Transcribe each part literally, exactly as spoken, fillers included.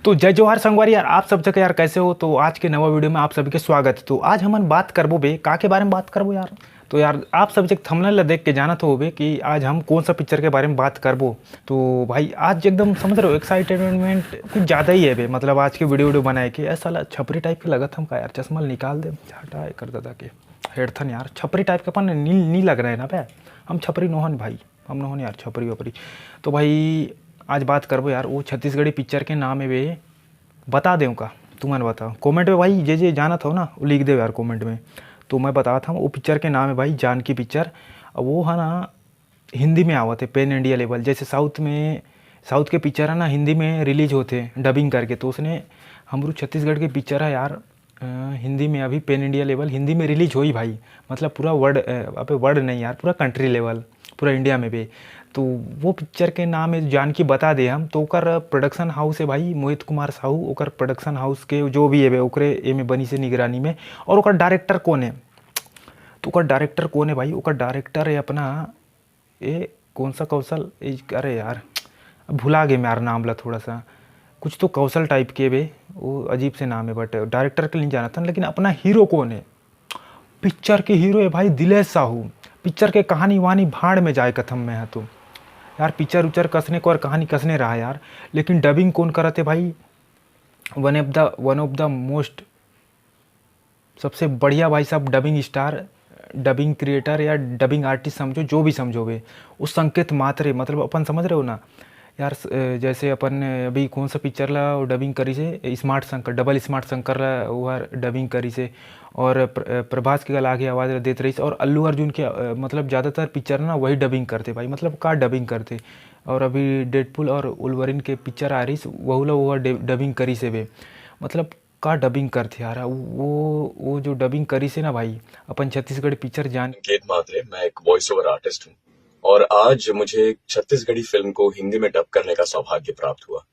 तो जय जोहार संगवारी यार, आप सब जगह यार कैसे हो? तो आज के नवा वीडियो में आप सभी के स्वागत है। तो आज हमन बात करबो बे, का के बारे में बात करबो यार? तो यार, आप सब जगह थंबनेल ला देख के जानत होबे कि आज हम कौन सा पिक्चर के बारे में बात करबो। तो भाई, आज एकदम समझ रहे हो, एक्साइटमेंट कुछ ज़्यादा ही है बे। मतलब आज के वीडियो वीडियो बनाए के ऐसा ला छपरी टाइप के लगत हम का यार? चश्मा निकाल दे, हटा कर दादा के हेडफोन यार, छपरी टाइप के अपन नी, नी लग रहे ना बे। हम छपरी नोहन भाई, हम नोहन यार छपरी वपरी। तो भाई, आज बात करबो यार वो छत्तीसगढ़ी पिक्चर के नाम है बे, बता देव का? तुमन बताओ कमेंट में भाई, जे जे जानत हो ना वो लिख देव यार कमेंट में। तो मैं बतात हूँ, वो पिक्चर के नाम है भाई जानकी पिक्चर। अब वो है ना, हिंदी में आवत है पैन इंडिया लेवल। जैसे साउथ में, साउथ के पिक्चर है ना, हिंदी में रिलीज होते डबिंग करके, तो उसने हमरू छत्तीसगढ़ के पिक्चर है यार, अ, हिंदी में अभी पैन इंडिया लेवल हिंदी में रिलीज होई भाई। मतलब पूरा वर्ल्ड, अ, अबे वर्ल्ड नहीं यार, पूरा कंट्री लेवल, पूरा इंडिया में भी। तो वो पिक्चर के नाम है जानकी बता दे हम, तो ओकर प्रोडक्शन हाउस है भाई मोहित कुमार साहू, ओकर प्रोडक्शन हाउस के जो भी है बे, ओकरे एमे बनी से निगरानी में। और ओकर डायरेक्टर कौन है? तो ओकर डायरेक्टर कौन है भाई? ओकर डायरेक्टर है अपना, ए कौन सा कौशल, ए, अरे यार, अब भुला गए मैं यार नाम ला थोड़ा सा। कुछ तो कौशल टाइप के बे, वो अजीब से नाम है, बट डायरेक्टर के नहीं जानत हन। लेकिन अपना हीरो कौन है? पिक्चर के हीरो है भाई दिलेश साहू। पिक्चर के कहानी वहानी भाड़ में जाए कथम मैं है तो यार, पिक्चर उच्चर कसने को और कहानी कसने रहा यार। लेकिन डबिंग कौन करत है भाई? One of the, one of the most, सबसे बढ़िया भाई साहब डबिंग स्टार, डबिंग क्रिएटर या डबिंग आर्टिस्ट समझो, जो भी समझो बे, वो संकेत मात्रे, मतलब अपन समझ रहे हो ना यार। स-, अ, जैसे अपन अभी कौन सा पिक्चर ला डबिंग करी से, smart Shankar, double smart Shankar ला वो डबिंग करी से। और प्र-, अ, प्रभास के गला आगे आवाज़ ला देत रहीस। और अल्लू अर्जुन के, अ, मतलब ज़्यादातर पिक्चर ना वही डबिंग करते भाई, मतलब का डबिंग करते। और अभी डेडपुल और उल्वरिन के पिक्चर आ रहीस, वहू ला वो डबिंग करी से बे। मतलब का डबिंग करथे यार वो, वो जो डबिंग करी से ना भाई, अपन छत्तीसगढ़ पिक्चर जान। संकेत मात्रे, मैं एक वॉइस ओवर आर्टिस्ट हूँ और आज मुझे एक छत्तीसगढ़ी फिल्म को हिंदी में डब करने का सौभाग्य प्राप्त हुआ।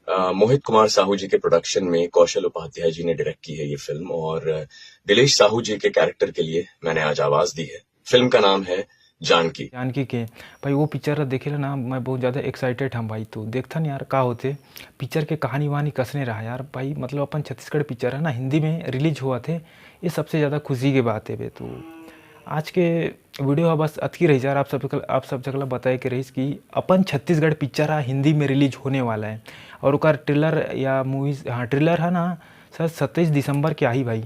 अ, मोहित कुमार साहू जी के प्रोडक्शन में कौशल उपाध्याय जी ने डायरेक्ट की है ये फिल्म और दिलेश साहू जी के कैरेक्टर के लिए मैंने आज आवाज़ दी है। फिल्म का नाम है जानकी। जानकी के भाई, वो पिक्चर ला देखे ला ना, मैं बहुत ज़्यादा एक्साइटेड हूँ भाई। तो देखथन यार का होथे, पिक्चर के कहानी वहानी कसने रहा यार भाई। मतलब अपन छत्तीसगढ़ पिक्चर है ना, हिंदी में रिलीज हुआ थे, ये सबसे ज़्यादा खुशी की बात है बे। तो आज के वीडियो हा बस अतकी रही यार, आप सब, आप सब जगह ला बताए के रहीस कि अपन छत्तीसगढ़ पिक्चर हा हिंदी में रिलीज होने वाला है। और ओकर ट्रेलर या मूवीज, हाँ ट्रेलर है ना सर, सत्ताईस दिसंबर के आही भाई।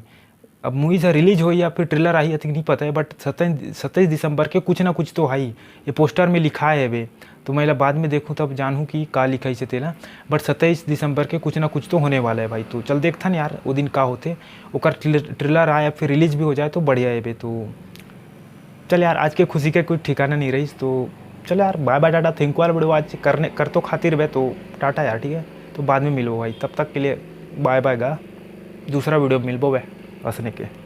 अब मूवीज हा रिलीज होई या फिर ट्रेलर आही, अतिक नहीं पता है, बट सत्ताईस, सत्ताईस दिसंबर के कुछ ना कुछ तो हाई, ये पोस्टर में लिखा है बे। तो मैं एला बाद में देखूँ तब जानूँ कि का लिखाइस हे तेला। बट सत्ताईस दिसंबर के कुछ ना कुछ तो होने वाला है भाई। तो चल देखथन यार वो दिन का होथे, ओकर ट्रेलर, ट्रेलर आए या फिर रिलीज भी हो जाए तो बढ़िया है बे। तो चल यार, आज के खुशी के कोई ठिकाना नहीं रहीस। तो चल यार, बाय बाय टाटा, थैंक यू यार वीडियो आज करने, कर तो खातिर बे। तो टाटा यार, ठीक है, तो बाद में मिलबो भाई, तब तक के लिए बाय बाय गा, दूसरा वीडियो में मिलबो बे, असने के।